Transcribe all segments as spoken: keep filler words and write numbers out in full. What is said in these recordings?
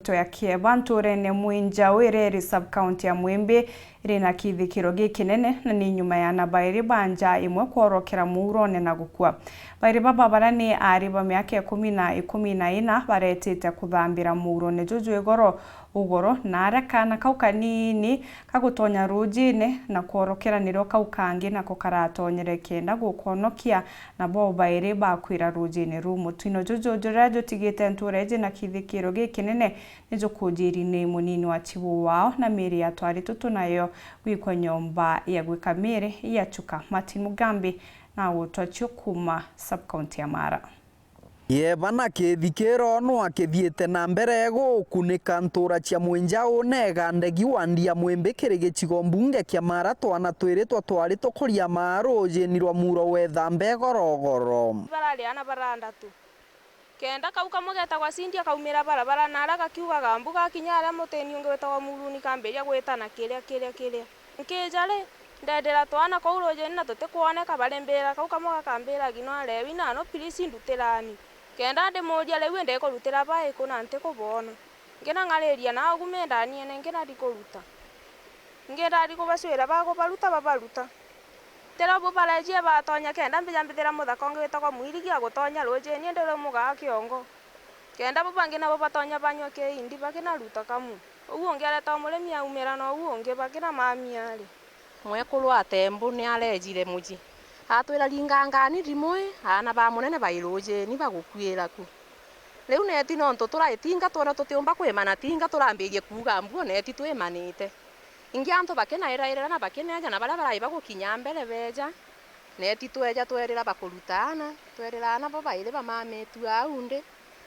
Ndeto ya kieba, ntuurene Mwinjau iria iri sub-county ya Mwimbi iri na kithikiro gikinene, na ni nyuma ya ana bairi ba nja imwe kworokera muurone na gukua. Bairi baba baria ni aari ba miaka ikumi na ikumi na ina baretite kuthambira muurone juju igoro ugoro, na aria kaana kau kanini kagutonya ruujine na kworokera nirio kau kangi nako karatonyere kenda gukonokia, na bo bairi bakwira ruujine ruu. Mutino juju juria jutigite ntuura iji na kithikiro gikinene ni jukujiri ni munini wa chibu wao, na miiri ya twari tutu nayo gwikwa nyomba ya gwika miiri ya chuka. Martin Mugambi na gutwa cio kuuma sub-county ya Mara. Yeba na kithikiro no akithiite na mbere gukunika ntuura cia Mwinjau na Igandegi wandi ya Mwimbi kiri gicigo mbunge kia Mara, twana twiri twa twari tukuria maa ruujini rwa muuro wethambe gorogoro. Barari ana barandatu. Kenda kau kamwe getagwa Cindy akaumira barabara, na aria gakiugaga mbu gakinya aria mutini ungi witagwa Muruni kambiria gwitana kiria, kiria, kiria. Nkija ri, ndendera twana kuu ruujini na tutikwoneka, barimbira kau kamwe gakambira, "Gino arewi nano, please ndutirani." Kenda ndimuuria, "Riu indi ikurutira baiku na ntikuboona?" Ngina ng'ariria na ugu mindaniene ngina ndikuruta. Ingi ndari kubacwira bakubaruta, babaruta. Tira bu barejie batonya kenda mbija mbithira muthaka ungi witagwa Mwirigi agutonya ruujini, indi rumugaa kiongo. Kenda bu bangi nabo batonya banywa kiindi bakinaruta kamu. Uu ungi areta umurimi aumira na uu ungi bakina mami ari. Mwekuru wa Tembu ni arejire muji. Atwira, "Ringangani ndimui, aana ba munene bai ruujini bagukuira ku." Riu neti nontu turai tinga twona tutiumba kwimana tinga turambirie kuuga mbuo neti twimanite. Ingi antu bakinairaira na bakineeja, na baria barai bagukinya mbere beeja, neti tweeja twerira bakuruta aana, twerira aana bo bairi bamamitue au ndi.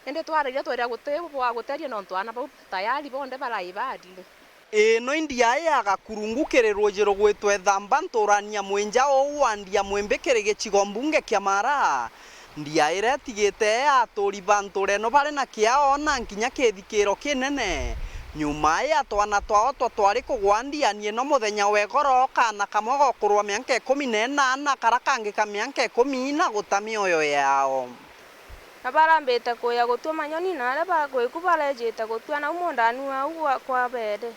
Indi twararia twerira guti bwa guteria nontu aana bau tayari bonthe barai bathiri. Ino indiae ya gakurungu kiri ruuji rugwitwe Thamba nturani ya Mwinja uu wandi ya Mwimbi kiri gicigo mbunge kia Mara. Ndiaire itigite aturi ba ntura ino bari na kiao na nkinya kithikiro kinene, nyuma ya twana twao twa twari kugwa ndiani ino muthenya wa igoro, kaana kamwe gokurwa mianka ikumi na inana, kara kangi ka mianka ikumi na guta mioyo yao. Na barambite kuya gutua manyoni, na aria bagwiku barejite gutua nau mundani wau gwa, kwa bere.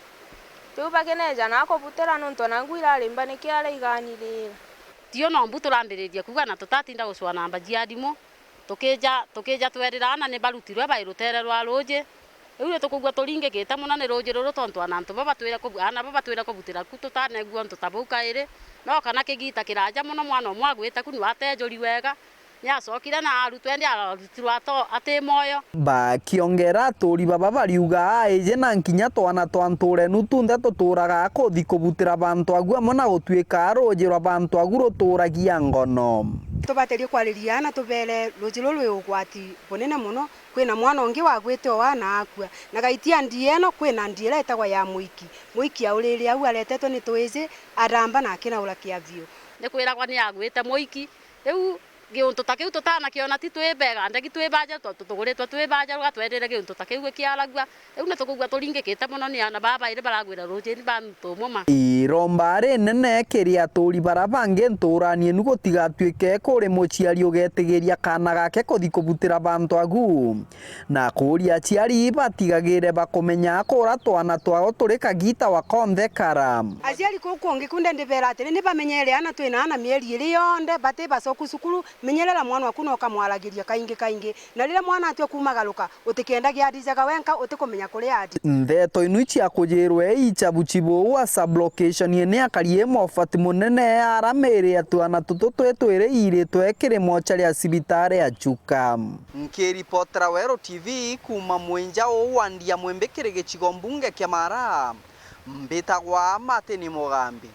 Riu bakineeja na kubutira, nontu ona ngui irarimba niki aria igaanirire. Tio no mbu turambiririe kuuga na tutatinda gucwana namba cia thimu, tukija, tukija twerira aana ni barutirwe bai rutere rwa ruuji. Riu ni tukuigua turingikite mono ni ruuji ruru, tontu ana antu bo batwire kubu-, aana bo batwire kubutira ku tutanegua untu ta buu kairi. No kana kigita kiraja mono mwana umwe agwite ku ni watejuri wega, ni acokire na arutwa indi arutirwe ato-, ati mwoyo. Bakiongera, aturi baba bariuga aiji na nkinya twana twa ntura inu tunthe tuturaga kuthi kubutira bantu agu amwe na gutuika ruuji rwa bantu agu ruturagia ngono. Tubaterie kwariria aana tubere ruuji ruu rwi ugwati bunene mono. Kwina mwana ungi wagwite o aa na akua. Na gaitia ndie ino, kwina ndie iria itagwa ya Muiki. Muiki aurire au aretetwe ni twiji, aramba na akinaura kia biu. Ni kwiragwa ni agwite Muiki. Riu giuntu ta kiu tutanakiona ti twi bega, ndegi twi baja, tontu tuguritwe twi baja, ruga twerire giuntu ta kiu gikiaragua. Riu ni tukuigua turingikite mono ni aana baa bairi baragwira ruujini ba muntu umwe ma. Iromba rinene kiri aturi bara bangi nturani inu gutigatuike kuri muciari ugetigiria kaana gake kuthi kubutira bantu agu, na kuuria aciari batigagire bakumenya kuria twana twao turi kagita wa konthe kara. Aciari kuu kungi kunde ndibera atiri, ni bamenyere aana twina aana mieri iri yonthe, bati bacoku cukuru, menyerera mwana waku na ukamwaragiria kaingi kaingi. Na riria mwana atua kumagaruka, utikenda giathijaga wenka, utikumenya kuria athi. Ndeto inu cia kujirwe ichabu chibu wa sub-location ni akari e mofati munene ara miri ya twana tutu twi twiri iritwe kiri mochari ya cibitari ya Chuka. Nkiripotera Weru T V kuuma Mwinja uu wandi ya Mwimbi kiri gicigo mbunge kia Mara, mbitagwa Martin Mugambi.